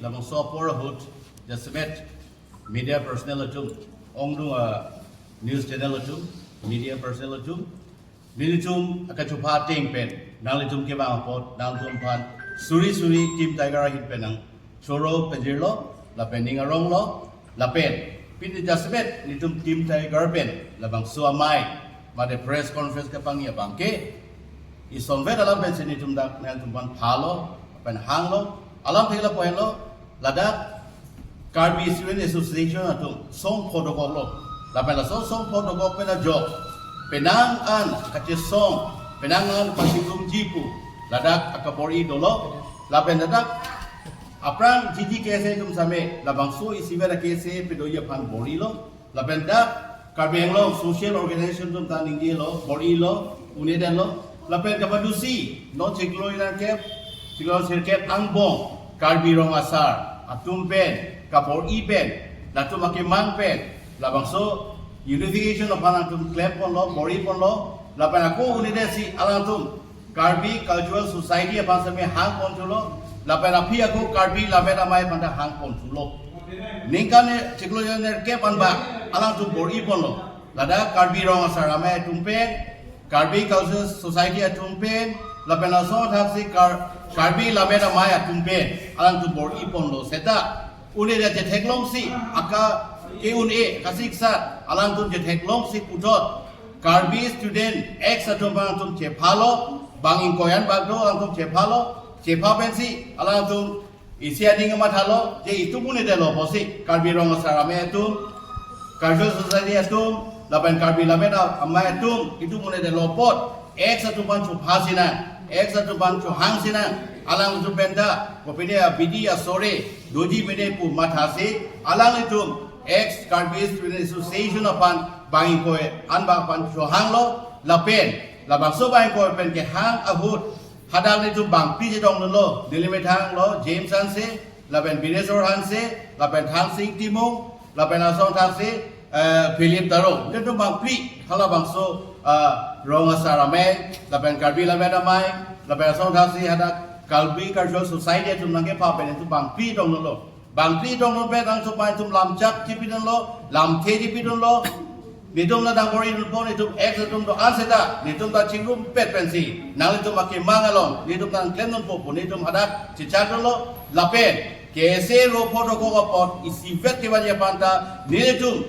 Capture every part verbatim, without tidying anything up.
Labangso apor ahut jasemet media personnel atum, ongdung a news channel atum, media personnel atum, nelitum akachupha ateng pen nanglitum kevang apot nangtum aphan suri suri Team Tiger ahin pen nangchoro pajirlo lapen ning aronglo lapen pini jasemet nelitum Team Tiger pen labangso amei mate press conference kapangji abangke isonvet alam pensi nelitum dak nangtum aphan phalo lapen hanglo, alamthe ke lapu henlo, ladak Karbi Student Association atum song pho dokoklo. Lapen laso song pho dokok pen ajok penang an kachesong, penang an kachingrum ji pu ladak akabor-i dolo. Lapen ladak aphrang G G K S A atum same labangso isivet a-K S A pedoji aphan bor-ilo. Lapen dak Karbi Anglong social organization atum ta ningjelo, bor-ilo, un-edetlo. Lapen kapadusi non chiklo nerkep, chiklo sirkep angbong Karbi Rong Asar atum pen kabor-i pen, latum akemang pen labangso unification aphan atum klemponlo, bor-iponlo. Lapen ako un-edetsi alangtum Karbi Cultural Society aphan same hangponthulo, lapen aphi ako Karbi Lammet Amei aphan ta hangponthulo. Ningkan chiklo nerkep anbak alangtum bor-iponlo. Ladak Karbi Rong Asar Amei atum pen, Karbi Cultural Society atum pen, lapen laso thaksi Kar-, Karbi Lammet Amei atum pen alangtum bor-iponlo seta un-edet chetheklongsi aka ke-un-e kasiksat alangtum chetheklongsi puthot Karbi Student X atum aphan atum chephalo, bang ingkoi anbak do alangtum chephalo, chepha pensi alangtum isi aning mathalo, je itum un-edetlo pusi, Karbi Rong Asar Amei atum, Cultural Society atum, lapen Karbi Lammet Amei atum, itum un-edetlo apot, X atum aphan chopha sinang, X atum aphan chohang sinang, alangtum pen ta kopine abidi asore doji mene pu mathasi, alanglitum X Karbi Student Association aphan bang ingkoi anbak aphan chohanglo, lapen labangso bang ingkoi pen kehang ahut hadak nelitum bangphli chetongdunlo, neli methang lo James Hanse, lapen Bineswar Hanse, lapen Thangsing Timung, lapen laso thaksi eh, Philip Taro. Nelitum bangphli halabangso, ah, Rong Asar Amei, lapen Karbi Lammet Amei, lapen laso thaksi hadak Karbi Cultural Society atum nangkepha pen nelitum bangphli tongdunlo. Bangphli tongdun pen nangtum aphan itum lamchak chipidunlo, lamthe chipidunlo. Nelitum ta dang bor-idunpo, nelitum X atum do-an seta, nelitum ta chingrumpet pensi nanglitum akemang along nelitum ta nangklemdunpo pu nelitum hadak chechakdunlo. Lapen K S A ro pho dokok apot isivet kevanji aphan ta nelitum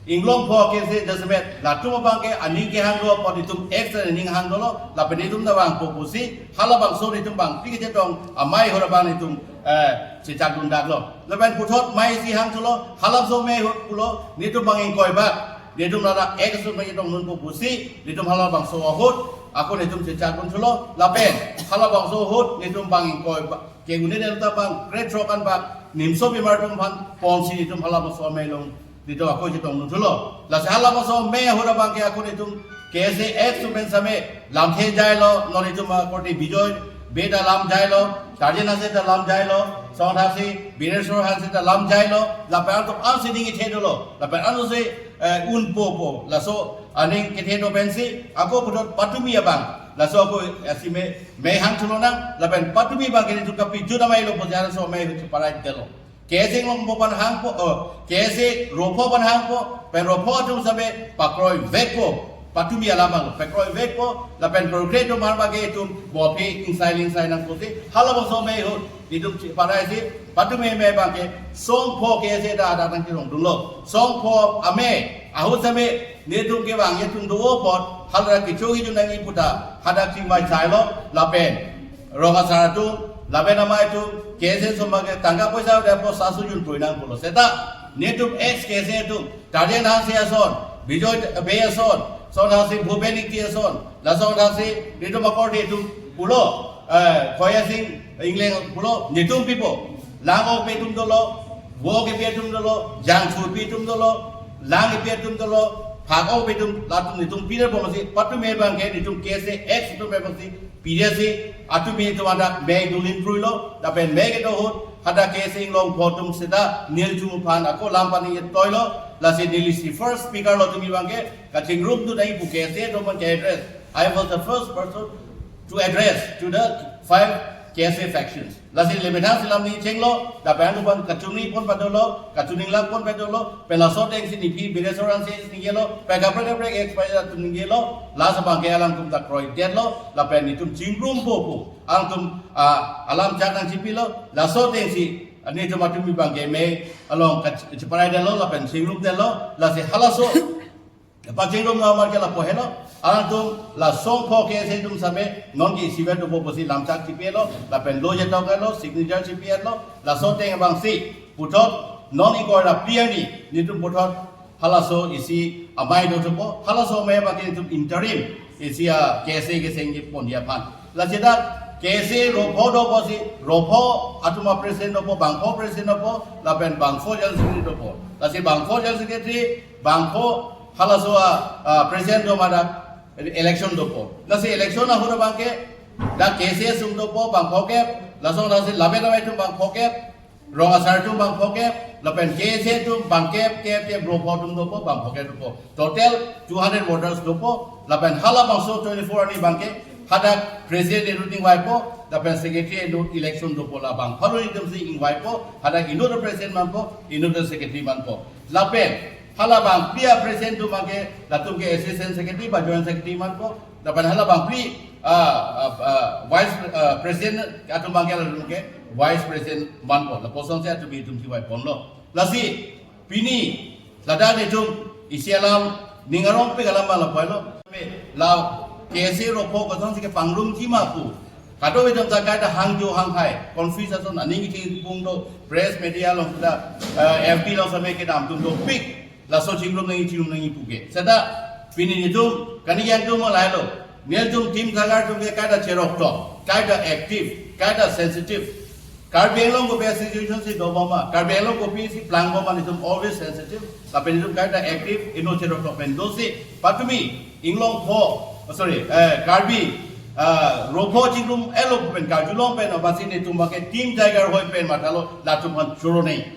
inglong pho K S A jasemet latum abangke aning kehang do apot itum X aning hang dolo, lapen itum ta vangpo pusi halabangso itum bangphli kechetong amei ahut abang itum, eh, chechakdundaklo. Lapen puthot mei isi hangthulo, halabangso mei ahut pulo, nelitum bang ingkoi bak, nelitum ladak X atum chetongdunpo pusi, nelitum halabangso ahut ako nelitum chechakdunthulo, lapen halabangso ahut nelitum bang ingkoi bak, ke-un-edet ta bang krethrok anbak nimso bimar atum aphan ponsi nelitum halabangso amei along nelitum ako chetongdunthulo. Lasi halabangso amei ahut abangke ako nelitum K S A X atum pen same lamthe jailo, non nelitum akorte Bijoy Bey ta lamjailo, Tarjen Hanse ta lamjailo, laso thaksi Bineswar Hanse ta lamjailo, lapen atum ansi ning kethe dolo, lapen ansi, eh, unpo pu, laso aning kethe do pensi ako puthot patumi abang, laso ako, eh, si mei, mei hangthu lonang, lapen patumi abangke nelitum kapijut amailo pu jara laso mei ahut cheparai detlo. K S A inglong pho aphan hangpo, oh, K S A ro pho aphan hangpo, pen ro pho atum same pakroivekpo, patumi alam abang pakroivekpo, lapen program atum mar abangke itum bophe ingsai lingsai nang pusi, halabangso mei ahut nelitum cheparaisi, patumi amei abangke song pho K S A ta hadak nangchelongdunlo. Song pho amei ahut same nelitum kevangji atum do apot, hala kecho kejun nangji pu ta hadak chingvai chailo, lapen Rong Asar atum, lapen amei atum, K S A atum abangke tangka poisa de apot sasu junpui nang pulo. Seta nelitum X K S A atum, Tarjen Hanse ason, Bijoy Bey ason, laso thaksi Bhupen Ingti ason, laso thaksi nelitum akorte atum pulo, eh, Khoya Sing Ingleng pulo, nelitum pipo. Lang-ok pi atum dolo, vo kepi atum dolo, jangthu pi atum dolo, lang kepi atum dolo, phak-ok pi atum, latum nelitum piderpo masi, patumi abangke nelitum K S A X atum masi, pidesi, atumi atum hadak mei dun lin pruilo, lapen mei kedo ahut, hadak K S A inglong pho atum seta, nelitum aphan ako lam pani toilo, lasi neli si first speaker lo tumi abangke, kachingrumdun nangji pu K S A atum aphan ke-address. I was the first person to address to the five K S A factions. Lasi lemethang selam ningchenglo, lapen anuphan kachingri pon padolo, kachingri lak pon padolo, pen laso atengsi nephi Bireswaran si ningjelo, pen kaprek kaprek X Y Z atum ningjelo, lasi abangke alangtum ta kroidetlo, lapen netum chingrumpo pu. Alangtum, ah, alam chak nangchipilo, laso atengsi, ah, netum atum abangke me along kach-, cheparaidetlo, lapen chingrumdetlo, lasi halaso pachingrum na amar ke lapu helo. Alangtum la songpho K S A atum same nonke isivet dopo pusi lamchak chipilo, lapen lo jetok lo, signature chipilo, laso ateng abangsi puthot non ingkoi ra phli arni netum puthot halaso isi amei dopo, halaso amei abangke netum interim isi a K S A kesengji ponji aphan. Lasi dak K S A ropho dopo si, ropho atum a president dopo, bangpho president dopo, lapen bangpho general secretary dopo. Lasi bangpho general secretary, bangpho halaso a, ah, president do ma dak election dopo. Lasi election ahut abangke dak K S A asung dopo bangpho kep, lason lasi labe labe atum bangpho kep, rong asar atum bangpho kep, lapen K S A atum bangkep kep kep ropho atum dopo, bangpho kep dopo. Total two hundred voters dopo, lapen halabangso twenty-four arni abangke hadak president inut ingvaipo, lapen secretary inut election dopo, labang pharo atumsi ingvaipo, hadak inut president manpo, inut secretary manpo. Lapen halabang phli a president atum abangke, latum ke assistant secretary ba joint secretary manpo, lapen halabang phli, ah, ah, ah, vice, ah, president atum abangke, latum ke vice president manpo. Lapuson si atum itum si vaiponlo. Lasi pini ladak netum isi alam ning arongpik alam ma lapu helo. La K S A ropho kosonsi kepangrumji ma pu, kadokave atum ta kaita hangjo hanghai, confuse ason, aning kethipung do, press media along ta, eh, F B along same kedam atum dopik. Laso chingrum nangji, chingrum nangji pu ke. Seta pini netum kaningje atum lahelo. Nelitum Team Tiger atum ke kaita cheroktok, kaita active, kaita sensitive. Karbi Anglong kopi a situation si dobom ma, Karbi Anglong kopi si plangbom ma, netum always sensitive. Lapen netum kaita active, inut cheroktok pen dosi patumi inglongpho, oh, sorry, eh, Karbi, ah, ropho chingrumlo pen, karjulong pen, abangsi netum abangke Team Tiger ahoi pen mathalo, latum aphan choro nangji.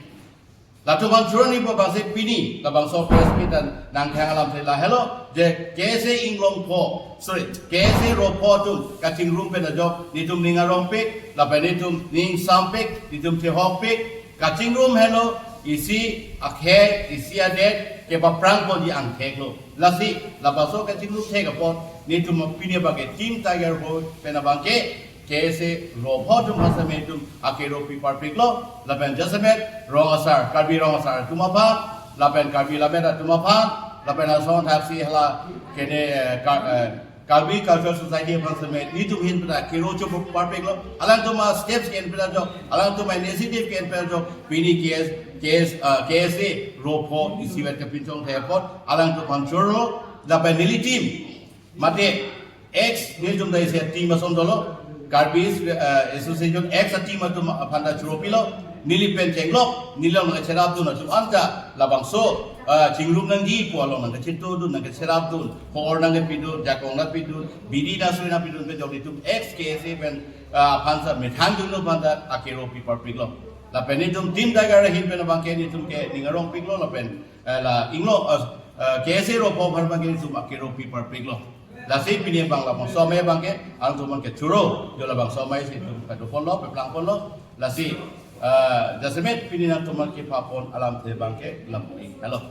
Latum aphan choro nangji pu abangsi pini labangso press meet an nangkehang alam si lahelo, je K S A inglongpho, sorry, K S A ropho atum kachingrum pen ajok netum ning arongpik, lapen netum ning sampik, netum chehokpik. Kachingrum helo isi akhei, isi adet kepaprang ponji angthek lo. Lasi labangso kachingrum thek apot netum pini abangke Team Tiger ahoi pen abangke K S A ropho atum aphan same netum akero pi parpiklo, lapen jasemet rong asar, Karbi rong asar atum aphan, lapen Karbi Lammet atum aphan, lapen ason thaksi hala kene, eh, Ka-, eh, Karbi Cultural Society aphan same netum ahin pen akero chopro parpiklo. Alangtum a steps ke-en pen ajok, alangtum a initiative ke-en pen ajok, pini K S, K S, ah, K S A ropho isivet kepinchong thek apot alangtum aphan choro, lapen neli team, mate ex, nelitum ta isi a team ason dolo, Karbi, eh, Association ex a team atum aphan ta choro pilo, neli pen chenglok, neli along nangkacherapdun atum anta labangso, eh, chingrum nangji pu along nangkachetongdun, nangkacherapdun, hor nangkepidun, jakong nangpidun, bidi nangso nangpidun pen jok netum ex K S A pen, eh, aphan ta methang jungno aphan ta akero pi parpiklo. Lapen netum Team Tiger ahin pen abangke netum ke ning arongpiklo, lapen, eh, la inglong, eh, eh, K S A ropho aphan abangke netum akero pi parpiklo. Lasi pini abang labangso amei abangke alangtum aphan kechoro, jo labangso amei si netum kadoponlo, peplangponlo. Lasi, eh, jasemet pini nangtum aphan kepapon alamthe abangke lapu-ik helo.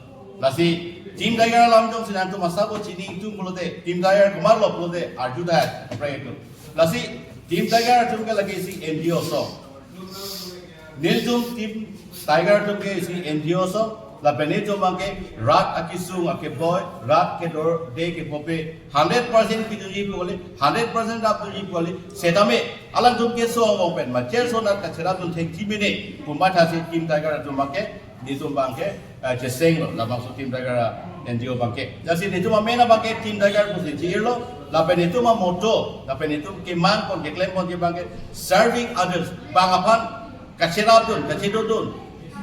Lasi Team Tiger alam jongsi nangtum asabo chini ingtung pulote, Team Tiger komatlo pulote arju dai, pray itu. Lasi Team Tiger atum ke lake isi N G O ason. Nelitum Team Tiger atum ke isi N G O ason, lapen netum abangke rat akesung akeboi, rat kedorde kebope, hundred percent pidunji pu kali, hundred percent rapdunji pu kali, setame alangtum keso angbong pen, macher sonat kacherapdun thekji mene pu mathasi Team Tiger atum abangke, netum abangke, eh, chesenglo, labangso Team Tiger a N G O abangke. Lasi netum amen abangke Team Tiger pusi chi-irlo, lapen netum a motto, lapen netum kemangpon, keklemponji abangke, serving others, bang aphan kacherapdun, kachedodun,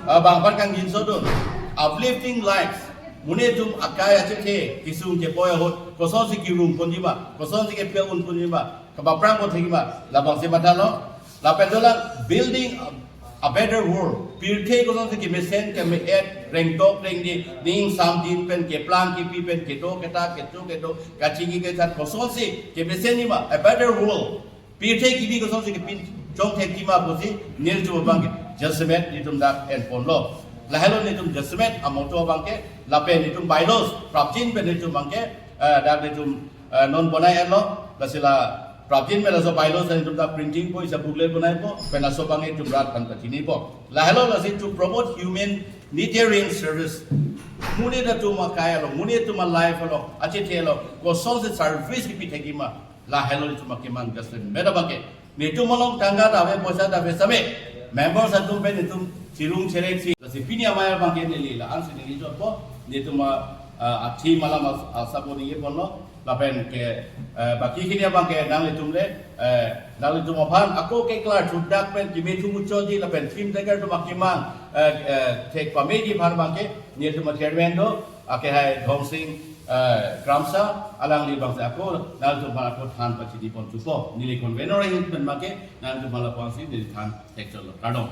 ah, bang aphan kangjinsodun, uplifting lives, monit atum akai achekhe, kesung keboi ahut kosonsi kerungponji ma, kosonsi kepi-unponji ma, kepaprangpon thekji ma, labangsi mathalo. Lapen dolang building a, a better world. Pirthe kosonsi kemesen, keme-et, rengdok rengdi, ning samdin pen, keplang kepi pen, kedo ketak, kecho kedo, kachingki kachat kosonsi kemesenji ma, a better world. Pirthe kimi kosonsi kepin, chongthekji ma pusi nelitum abangke jasemet netum dak enponlo. Lahelo netum jasemet amoto abangke, lapen netum bylaws prapjin pen netum abangke, eh, dak netum, eh, non bonai-etlo, lasi la prapjin pen laso bylaws netum dak printingpo, isa booklet bonaipo, pen laso abangke netum rat aphan pachinipo. Lahelo lasi to promote humanitarian service. Monit atum akai along, monit atum a-life along, achethe along, kosonsi service kipithekji ma, lahelo netum akemang jasemet abangke. Netum along tangka ta ave, poisa ta ave same, members atum pen netum chirung cherek si. Lasi pini amei abangke neli la-ansi neli jotpo, netum a, a, athi malam as-, asabo ningjeponlo, lapen ke, eh, baki hini abangke nanglitum le, eh, nanglitum aphan ako keklar thudak pen keme thu muchotji lapen film taker atum akemang, eh, eh, thek pameji aphan abangke, netum a-chairman do, akehai Dhonsing, eh, Kramsa, alangli abangsi ako, nanglitum aphan ako than pachinipon thupo. Neli convener ahin pen abangke, nanglitum aphan lapuansi neli than thekchotlo. Kardom.